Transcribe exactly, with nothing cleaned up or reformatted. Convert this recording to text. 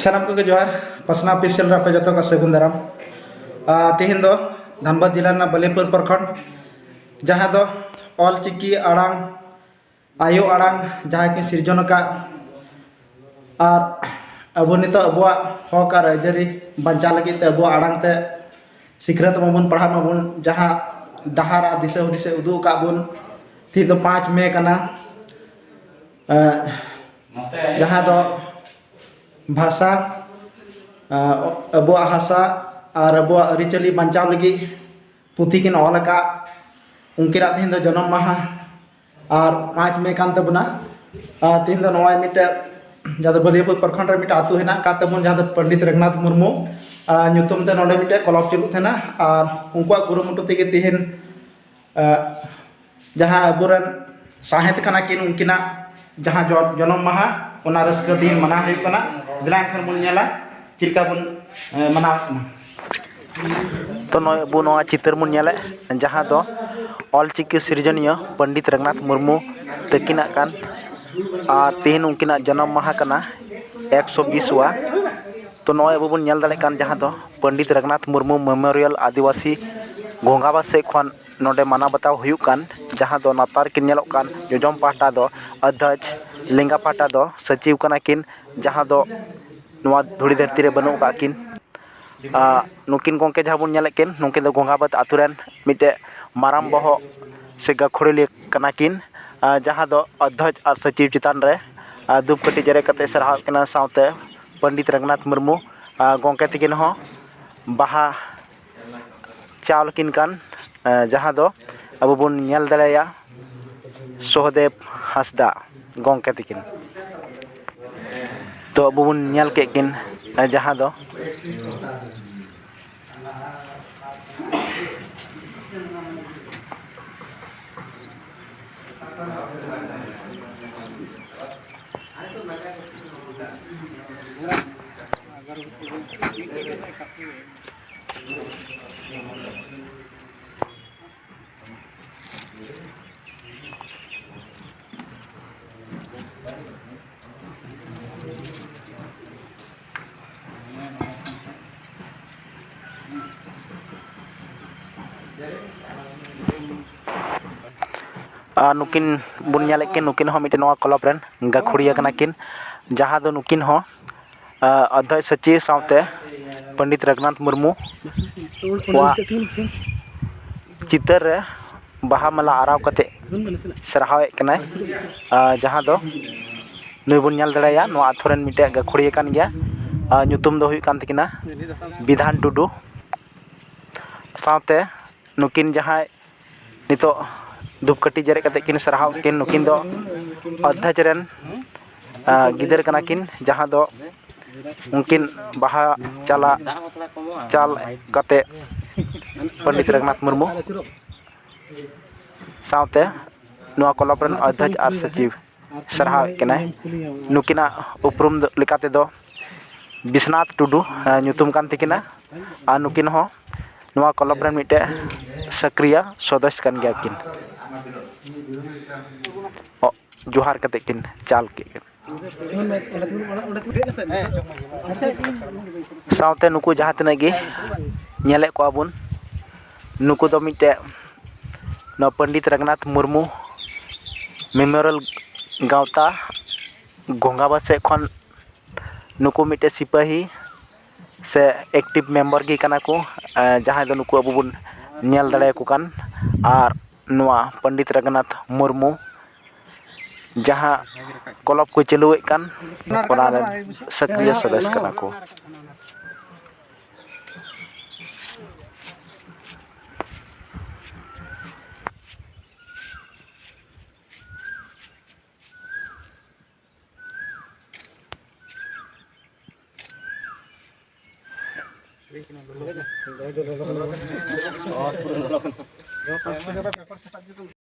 ᱥᱟᱱᱟᱢ ᱠᱚᱜᱮ ᱡᱚᱦᱟᱨ᱾ ᱯᱟᱥᱱᱟ ᱚᱯᱷᱤᱥᱤᱭᱟᱞ ᱨᱮ ᱟᱯᱮ ᱡᱚᱛᱚ ᱠᱚ ᱥᱟᱹᱜᱩᱱ ᱫᱟᱨᱟᱢ᱾ ᱟᱨ ᱛᱮᱦᱮᱧ ᱫᱚ ᱫᱷᱟᱱᱵᱟᱫᱽ ᱡᱮᱞᱟ ᱨᱮᱱᱟᱜ ᱵᱟᱞᱤᱯᱩᱨ ᱯᱨᱚᱠᱷᱚᱸᱰ, ᱡᱟᱦᱟᱸ ᱫᱚ ᱚᱞ ᱪᱤᱠᱤ ᱟᱲᱟᱝ, ᱟᱭᱳ ᱟᱲᱟᱝ ᱡᱟᱦᱟᱸᱭ ᱠᱤᱱ ᱥᱤᱨᱡᱚᱱ ᱟᱠᱟᱫ, ᱟᱨ ᱟᱵᱚ ᱱᱤᱛᱚᱜ ᱟᱵᱚᱣᱟᱜ ᱦᱚᱠ ᱟᱨ ᱟᱹᱭᱫᱟᱹᱨᱤ ᱵᱟᱧᱪᱟᱣ ᱞᱟᱹᱜᱤᱫ ᱛᱮ ᱟᱵᱚᱣᱟᱜ ᱟᱲᱟᱝ ᱛᱮ ᱥᱤᱠᱷᱱᱟᱹᱛ ᱢᱟᱵᱚᱱ ᱯᱟᱲᱦᱟᱜ ᱢᱟᱵᱚᱱ, ᱡᱟᱦᱟᱸ ᱰᱟᱦᱟᱨ ᱟᱨ ᱫᱤᱥᱟᱹ ᱦᱩᱫᱤᱥᱮ ᱩᱫᱩᱜ ᱟᱠᱟᱫ ᱵᱚᱱ᱾ ᱛᱮᱦᱮᱧ ᱫᱚ ᱯᱟᱸᱪ ᱢᱮ ᱠᱟᱱᱟ, ᱮᱸ, ᱡᱟᱦᱟᱸ ᱫᱚ ᱵᱷᱟᱥᱟ, ᱮᱸ, ᱟᱵᱚᱣᱟᱜ ᱦᱟᱥᱟ ᱟᱨ ᱟᱵᱚᱣᱟᱜ ᱟᱹᱨᱤᱪᱟᱹᱞᱤ ᱵᱟᱧᱪᱟᱣ ᱞᱟᱹᱜᱤᱫ ᱯᱩᱛᱷᱤ ᱠᱤᱱ ᱚᱞ ᱟᱠᱟᱫ, ᱩᱱᱠᱤᱱᱟᱜ ᱛᱮᱦᱮᱧ ᱫᱚ ᱡᱚᱱᱚᱢ ᱢᱟᱦᱟ ᱟᱨ ᱯᱟᱸᱪ ᱢᱮ ᱠᱟᱱ ᱛᱟᱵᱚᱱᱟ᱾ ᱟᱨ ᱛᱮᱦᱮᱧ ᱫᱚ ᱱᱚᱜᱼᱚᱭ ᱢᱤᱫᱴᱮᱡ, ᱡᱟᱦᱟᱸ ᱫᱚ ᱵᱟᱹᱞᱤᱭᱟᱹᱯᱩᱨ ᱯᱨᱚᱠᱷᱚᱸᱰ ᱨᱮ ᱢᱤᱫᱴᱮᱡ ᱟᱹᱛᱩ ᱦᱮᱱᱟᱜ ᱟᱠᱟᱫ ᱛᱟᱵᱚᱱ, ᱡᱟᱦᱟᱸ ᱫᱚ ᱯᱚᱱᱰᱤᱛ ᱨᱟᱹᱜᱷᱩᱱᱟᱛᱷ ᱢᱩᱨᱢᱩ, ᱟᱨ, ᱧᱩᱛᱩᱢ ᱛᱮ ᱱᱚᱰᱮ ᱢᱤᱫᱴᱮᱡ ᱠᱞᱟᱵᱽ ᱪᱟᱹᱞᱩᱜ ᱛᱟᱦᱮᱱᱟ᱾ ᱟᱨ ᱩᱱᱠᱩᱣᱟᱜ ᱠᱩᱨᱩᱢᱩᱴᱩ ᱛᱮᱜᱮ ᱛᱮᱦᱮᱧ, ᱟᱨ, ᱡᱟᱦᱟᱸ ᱟᱵᱚᱨᱮᱱ ᱥᱟᱶᱦᱮᱫ ᱠᱟᱱᱟ ᱠᱤᱱ, ᱩᱱᱠᱤᱱᱟᱜ ᱡᱟᱦᱟᱸ ᱡᱚ-, ᱡᱚᱱᱚᱢ ᱢᱟᱦᱟ, ᱚᱱᱟ ᱨᱟᱹᱥᱠᱟᱹ ᱫᱤᱱ ᱢᱟᱱᱟᱣ ᱦᱩᱭᱩᱜ ᱠᱟᱱᱟ᱾ ᱫᱮᱞᱟ ᱮᱱᱠᱷᱟᱱ ᱵᱚᱱ ᱧᱮᱞᱟ ᱪᱮᱫ ᱞᱮᱠᱟ ᱵᱚᱱ, ᱮ, ᱢᱟᱱᱟᱣᱮᱫ ᱠᱟᱱᱟ᱾ ᱛᱚ ᱱᱚᱜᱼᱚᱭ ᱟᱵᱚ ᱱᱚᱣᱟ ᱪᱤᱛᱟᱹᱨ ᱵᱚᱱ ᱧᱮᱞᱮᱫ, ᱡᱟᱦᱟᱸ ᱫᱚ ᱚᱞᱪᱤᱠᱤ ᱥᱤᱨᱡᱚᱱᱤᱭᱟᱹ ᱯᱚᱱᱰᱤᱛ ᱨᱟᱹᱜᱷᱩᱱᱟᱛᱷ ᱢᱩᱨᱢᱩ ᱛᱟᱹᱠᱤᱱᱟᱜ ᱠᱟᱱ, ᱟᱨ ᱛᱮᱦᱮᱧ ᱩᱱᱠᱤᱱᱟᱜ ᱡᱟᱱᱟᱢ ᱢᱟᱦᱟ ᱠᱟᱱᱟ ᱮᱠᱥᱚ ᱵᱤᱥ ᱣᱟ᱾ ᱛᱚ ᱱᱚᱜᱼᱚᱭ ᱟᱵᱚ ᱵᱚᱱ ᱧᱮᱞ ᱫᱟᱲᱮᱭᱟᱜ ᱠᱟᱱ, ᱡᱟᱦᱟᱸ ᱫᱚ ᱯᱚᱱᱰᱤᱛ ᱨᱟᱹᱜᱷᱩᱱᱟᱛᱷ ᱢᱩᱨᱢᱩ ᱢᱮᱢᱳᱨᱤᱭᱟᱞ ᱟᱹᱫᱤᱵᱟᱹᱥᱤ ᱜᱚᱝᱜᱟᱵᱟᱫᱽ ᱥᱮᱫ ᱠᱷᱚᱱ ᱱᱚᱰᱮ ᱢᱟᱱᱟᱣ ᱵᱟᱛᱟᱣ ᱦᱩᱭᱩᱜ ᱠᱟᱱ, ᱡᱟᱦᱟᱸ ᱫᱚ ᱞᱟᱛᱟᱨ ᱠᱤᱱ ᱧᱮᱞᱚᱜ ᱠᱟᱱ, ᱡᱚᱡᱚᱢ ᱯᱟᱦᱴᱟ ᱫᱚ ᱟᱫᱷᱟᱡᱽ, ᱞᱮᱸᱜᱟ ᱯᱟᱦᱴᱟ ᱫᱚ ᱥᱟᱹᱪᱤᱣ ᱠᱟᱱᱟ ᱠᱤᱱ, ᱡᱟᱦᱟᱸ ᱫᱚ ᱱᱚᱣᱟ ᱫᱷᱩᱲᱤ ᱫᱷᱟᱹᱨᱛᱤ ᱨᱮ ᱵᱟᱹᱱᱩᱜ ᱟᱠᱟᱫ ᱠᱤᱱ᱾ ᱟᱨ ᱱᱩᱠᱤᱱ ᱜᱚᱢᱠᱮ ᱡᱟᱦᱟᱸ ᱵᱚᱱ ᱧᱮᱞᱮᱫ ᱠᱤᱱ, ᱱᱩᱠᱤᱱ ᱫᱚ ᱜᱚᱝᱜᱟᱵᱟᱫᱽ ᱟᱛᱳ ᱨᱮᱱ ᱢᱤᱫᱴᱮᱡ ᱢᱟᱨᱟᱝ ᱵᱚᱦᱚᱜ ᱥᱮ ᱜᱟᱹᱠᱷᱩᱲᱤᱭᱟᱹ ᱠᱟᱱᱟ ᱠᱤᱱ, ᱟᱨ ᱡᱟᱦᱟᱸ ᱫᱚ ᱟᱫᱷᱟᱡᱽ ᱟᱨ ᱥᱟᱹᱪᱤᱣ ᱪᱮᱛᱟᱱ ᱨᱮ, ᱟᱨ ᱫᱷᱩᱯ ᱠᱟᱹᱴᱷᱤ ᱡᱮᱨᱮᱫ ᱠᱟᱛᱮ ᱥᱟᱨᱦᱟᱣᱮᱫ ᱠᱤᱱᱟ, ᱥᱟᱶᱛᱮ ᱯᱚᱱᱰᱤᱛ ᱨᱟᱹᱜᱷᱩᱱᱟᱛᱷ ᱢᱩᱨᱢᱩ, ᱟᱨ ᱜᱚᱢᱠᱮ ᱛᱟᱹᱠᱤᱱ ᱦᱚᱸ ᱵᱟᱦᱟ ᱪᱟᱞ ᱟᱹᱠᱤᱱ ᱠᱟᱱ, ᱮ, ᱡᱟᱦᱟᱸ ᱫᱚ ᱟᱵᱚ ᱵᱚᱱ ᱧᱮᱞ ᱫᱟᱲᱮᱭᱟᱭᱟ ᱥᱚᱦᱚᱫᱮᱵ ᱦᱟᱸᱥᱫᱟ ᱜᱚᱢᱠᱮ ᱛᱟᱹᱠᱤᱱ᱾ ᱛᱚ ᱟᱵᱚ ᱵᱚᱱ ᱧᱮᱞ ᱠᱮᱫ ᱠᱤᱱ, ᱮ, ᱡᱟᱦᱟᱸ ᱫᱚ ᱟᱨ ᱱᱩᱠᱤᱱ ᱵᱚᱱ ᱧᱮᱞᱮᱫ ᱠᱤᱱ, ᱱᱩᱠᱤᱱ ᱦᱚᱸ ᱢᱤᱫᱴᱮᱱ ᱱᱚᱣᱟ ᱠᱞᱟᱵᱽ ᱨᱮᱱ ᱜᱟᱹᱠᱷᱩᱲᱤᱭᱟᱹ ᱠᱟᱱᱟ ᱠᱤᱱ, ᱡᱟᱦᱟᱸ ᱫᱚ ᱱᱩᱠᱤᱱ ᱦᱚᱸ, ᱟᱨ, ᱚᱫᱷᱭᱚᱠ ᱥᱚᱪᱤᱵᱽ ᱥᱟᱶᱛᱮ ᱯᱚᱱᱰᱤᱛ ᱨᱚᱜᱷᱩᱱᱟᱛᱷ ᱢᱩᱨᱢᱩ ᱠᱚᱣᱟᱜ ᱪᱤᱛᱟᱹᱨ ᱨᱮ ᱵᱟᱦᱟ ᱢᱟᱞᱟ ᱟᱨᱟᱣ ᱠᱟᱛᱮ ᱥᱟᱨᱦᱟᱣᱮᱫ ᱠᱟᱱᱟᱭ᱾ ᱟᱨ, ᱡᱟᱦᱟᱸ ᱫᱚ ᱱᱩᱭ ᱵᱚᱱ ᱧᱮᱞ ᱫᱟᱲᱮᱭᱟᱭᱟ, ᱱᱚᱣᱟ ᱟᱛᱳ ᱨᱮᱱ ᱢᱤᱫᱴᱮᱡ ᱜᱟᱹᱠᱷᱩᱲᱤᱭᱟᱹ ᱠᱟᱱ ᱜᱮᱭᱟ᱾ ᱟᱨ, ᱧᱩᱛᱩᱢ ᱫᱚ ᱦᱩᱭᱩᱜ ᱠᱟᱱ ᱛᱟᱹᱠᱤᱱᱟ ᱵᱤᱫᱷᱟᱱ ᱴᱩᱰᱩ᱾ ᱥᱟᱶᱛᱮ ᱱᱩᱠᱤᱱ ᱡᱟᱦᱟᱸᱭ ᱱᱤᱛᱚᱜ ᱫᱷᱩᱯᱠᱟᱹᱴᱷᱤ ᱡᱮᱨᱮᱫ ᱠᱟᱛᱮ ᱠᱤᱱ ᱥᱟᱨᱦᱟᱣ ᱠᱤᱱ, ᱱᱩᱠᱤᱱ ᱫᱚ ᱚᱫᱷᱭᱚᱠ ᱨᱮᱱ, ᱟᱸ, ᱜᱤᱫᱟᱹᱨ ᱠᱟᱱᱟ ᱠᱤᱱ, ᱡᱟᱦᱟᱸ ᱫᱚ ᱩᱱᱠᱤᱱ ᱵᱟᱦᱟ ᱪᱟᱞᱟ ᱪᱟᱞ ᱠᱟᱛᱮ ᱯᱚᱱᱰᱤᱛ ᱨᱚᱜᱷᱩᱱᱟᱛᱷ ᱢᱩᱨᱢᱩ ᱥᱟᱶᱛᱮ ᱱᱚᱣᱟ ᱠᱞᱟᱵᱽ ᱨᱮᱱ ᱚᱫᱷᱭᱚᱠ ᱟᱨ ᱥᱚᱪᱤᱵᱽ ᱥᱟᱨᱦᱟᱣᱮᱫ ᱠᱤᱱᱟᱭ᱾ ᱱᱩᱠᱤᱱᱟᱜ ᱩᱯᱨᱩᱢ ᱫᱚ, ᱞᱮᱠᱟ ᱛᱮᱫᱚ ᱵᱤᱥᱱᱟᱛᱷ ᱴᱩᱰᱩ, ᱮ, ᱧᱩᱛᱩᱢ ᱠᱟᱱ ᱛᱟᱹᱠᱤᱱᱟ᱾ ᱟᱨ ᱱᱩᱠᱤᱱ ᱦᱚᱸ ᱱᱚᱣᱟ ᱠᱞᱟᱵᱽ ᱨᱮᱱ ᱢᱤᱫᱴᱮᱡ ᱥᱚᱠᱨᱤᱭᱟ ᱥᱚᱫᱚᱥᱭᱚ ᱠᱟᱱ ᱜᱮᱭᱟ ᱠᱤᱱ᱾ ᱚ, ᱡᱚᱦᱟᱨ ᱠᱟᱛᱮ ᱠᱤᱱ ᱪᱟᱞ ᱠᱮᱫ ᱠᱤᱱ᱾ ᱥᱟᱶᱛᱮ ᱱᱩᱠᱩ ᱡᱟᱦᱟᱸ ᱛᱤᱱᱟᱹᱜ ᱜᱮ ᱧᱮᱞᱮᱫ ᱠᱚᱣᱟ ᱵᱚᱱ, ᱱᱩᱠᱩ ᱫᱚ ᱢᱤᱫᱴᱮᱡ ᱱᱚᱣᱟ ᱯᱚᱱᱰᱤᱛ ᱨᱚᱜᱷᱩᱱᱟᱛᱷ ᱢᱩᱨᱢᱩ ᱢᱮᱢᱳᱨᱤᱭᱟᱞ ᱜᱟᱶᱛᱟ ᱜᱚᱝᱜᱟᱵᱟᱫᱷ ᱥᱮᱫ ᱠᱷᱚᱱ ᱱᱩᱠᱩ ᱢᱤᱫᱴᱮᱡ ᱥᱤᱯᱟᱹᱦᱤ ᱥᱮ active member ᱜᱮ ᱠᱟᱱᱟ ᱠᱚ, ᱮ, ᱡᱟᱦᱟᱸᱭ ᱫᱚ ᱱᱩᱠᱩ ᱟᱵᱚ ᱵᱚᱱ ᱧᱮᱞ ᱫᱟᱲᱮᱭᱟᱠᱚ ᱠᱟᱱ᱾ ᱟᱨ ᱱᱚᱣᱟ ᱯᱚᱱᱰᱤᱛ ᱨᱚᱜᱷᱩᱱᱟᱛᱷ ᱢᱩᱨᱢᱩ ᱡᱟᱦᱟᱸ ᱠᱞᱟᱵᱽ ᱠᱚ ᱪᱟᱹᱞᱩᱭᱮᱫ ᱠᱟᱱ, ᱚᱱᱟ ᱨᱮᱱ ᱥᱚᱠᱨᱤᱭᱚ ᱥᱚᱫᱚᱥᱭᱚ ᱠᱟᱱᱟ ᱠᱚ᱾